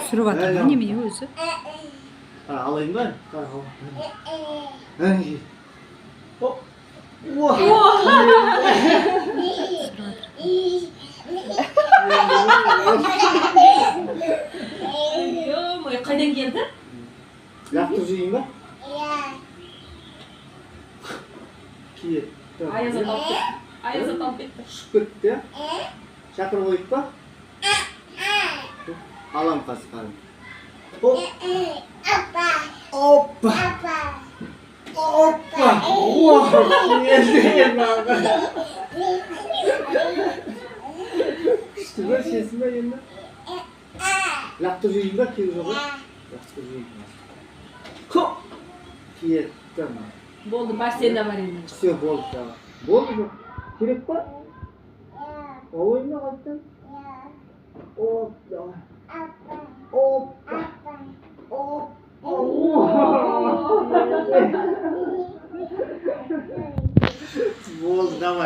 Түсіріп жатыр ма, немене өзі? Қара, алайын ба? Қара, ал. Әне. Оп. Уа! Түсіріп жатыр. Ё-моё, қайдан келді? Лақтырып жейін ба? Кетті. Аяз ата алып кетті. Аяз ата алып кетті. Ұшып кетті, иә? Шақырып қояйық па? Алам қазір, қарым. Оп. Опа! Опа! Уа! Келді маған. Күшті ма, ішесің ба енді? Лақтырып жейін ба? Керек жоқ, иә? Лақтырып жейін. Хоп! Кетті маған. Болды, бассейн де бар енді. Все, болды, давай. Болды ма? Керек па? Алайын ба қайтадан? Оп, давай. Опа! Опа! Уа! Болды, давай.